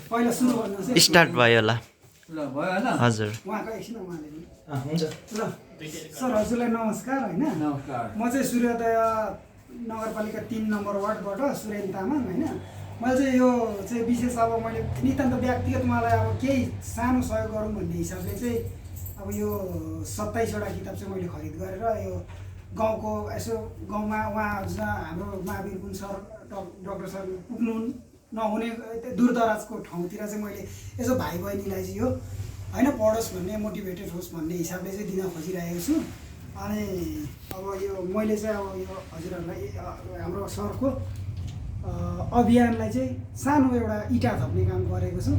पहिला सुरु गर्नुहोस् स्टार्ट भयो होला ल भयो होइन हजुर उहाँको एकछिन उहाँले नि। हुन्छ ल सर हजुरलाई नमस्कार होइन नमस्कार म चाहिँ सूर्योदय नगरपालिका 3 नम्बर वार्डबाट सुरेन तामाङ होइन। मैले चाहिँ यो चाहिँ विशेष अब मैले नितान्त व्यक्तिगत उहाँलाई अब केही सानो सहयोग गरौँ भन्ने हिसाबले चाहिँ अब यो 27वटा किताब चाहिँ मैले खरिद गरेर यो गाउँको यसो गाउँमा उहाँ जहाँ हाम्रो महावीर गुण सर डाक्टर सर पुग्नु नहुने दूरदराजको ठाउँतिर चाहिँ मैले यसो भाइ बहिनीलाई चाहिँ यो होइन पढोस् भन्ने मोटिभेटेड होस् भन्ने हिसाबले चाहिँ दिन खोजिरहेको छु। अनि अब यो मैले चाहिँ अब यो हजुरहरूलाई हाम्रो सरको अभियानलाई चाहिँ सानो एउटा इँटा थप्ने काम गरेको छु।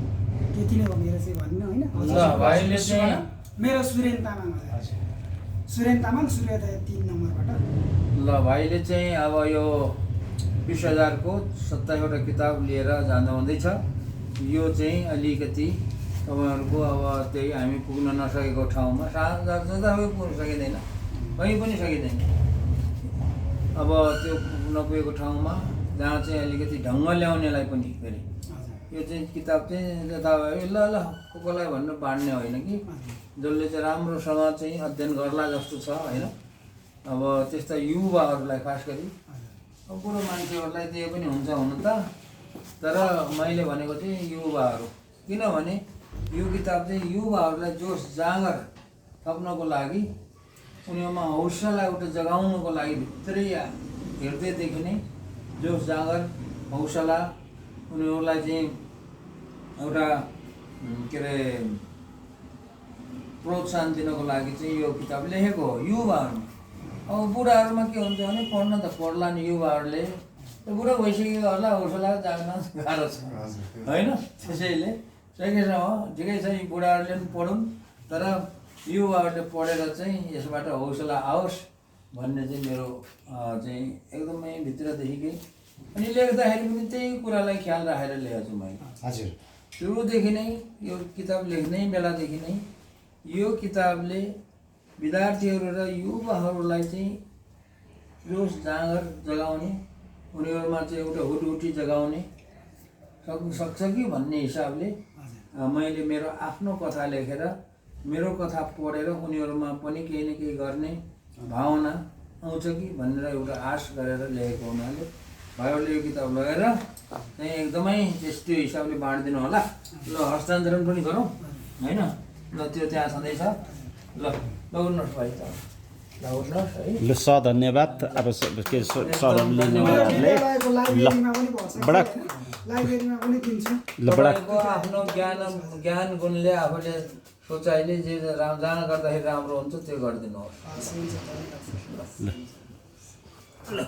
त्यति नै हो मेरो चाहिँ भन्नु होइन। भाइले चाहिँ मेरो सुरेन तामाङ हजुर सुरेन तामाङ सूर्योदय 3 नम्बरबाट। ल भाइले चाहिँ अब यो 20,000 को 27वटा किताब लिएर जानु हुँदैछ। यो चाहिँ अलिकति तपाईँहरूको अब त्यही हामी पुग्न नसकेको ठाउँमा जताततै पुग्न सकिँदैन, कहीँ पनि सकिँदैन। अब त्यो नपुगेको ठाउँमा जहाँ चाहिँ अलिकति ढङ्ग ल्याउनेलाई पनि फेरि यो चाहिँ किताब चाहिँ यता ल ल कसलाई भन्नु बाँड्ने होइन कि जसले चाहिँ राम्रोसँग चाहिँ अध्ययन गर्ला जस्तो छ होइन। अब त्यस्ता युवाहरूलाई खास गरी अब बुढो मान्छेहरूलाई दिए पनि हुन्छ हुनु त, तर मैले भनेको चाहिँ युवाहरू, किनभने यो किताब चाहिँ युवाहरूलाई जोस जाँगर थप्नको लागि उनीहरूमा हौसला एउटा जगाउनुको लागि भित्रै हेर्दैदेखि नै जोस जाँगर हौसला उनीहरूलाई चाहिँ एउटा के अरे प्रोत्साहन दिनको लागि चाहिँ यो किताब लेखेको हो युवाहरूमा। अब बुढाहरूमा के हुन्छ भने पढ्न त पढ्ला नि युवाहरूले, बुढो भइसकेकोहरूलाई हौसला जाग्न गाह्रो छ होइन। त्यसैले सकेसम्म ठिकै छ यी बुढाहरूले पनि पढौँ, तर युवाहरूले पढेर चाहिँ यसबाट हौसला आओस् भन्ने चाहिँ मेरो चाहिँ एकदमै भित्रदेखिकै। अनि लेख्दाखेरि पनि त्यही कुरालाई ख्याल राखेर लेखेको छु मैले हजुर। सुरुदेखि नै यो किताब लेख्ने बेलादेखि नै यो किताबले विद्यार्थीहरू र युवाहरूलाई चाहिँ जोस जाँगर जगाउने, उनीहरूमा चाहिँ एउटा हुटहुटी जगाउने सक्छ कि भन्ने हिसाबले मैले मेरो आफ्नो कथा लेखेर मेरो कथा पढेर उनीहरूमा पनि केही न केही गर्ने भावना आउँछ कि भनेर एउटा आश गरेर लेखेको हुनाले भाइहरूले यो किताब लगेर चाहिँ एकदमै त्यस्तो हिसाबले बाँडिदिनु होला। ल हस्तान्तरण पनि गरौँ होइन। ल त्यो त्यहाँ छँदैछ। ल उठ्नुहोस् भाइ त ल उठ्नुहोस् है। ल धन्यवाद। अब के सरहरूले लाइब्रेरीमा पनि भर्छ बडा लाइब्रेरीमा पनि दिन्छु। ल बडा आफ्नो ज्ञान गुणले आफूले सोचाइले जे जहाँ गर्दाखेरि राम्रो हुन्छ त्यो गरिदिनुहोस्। हस्, हुन्छ, धन्यवाद। ल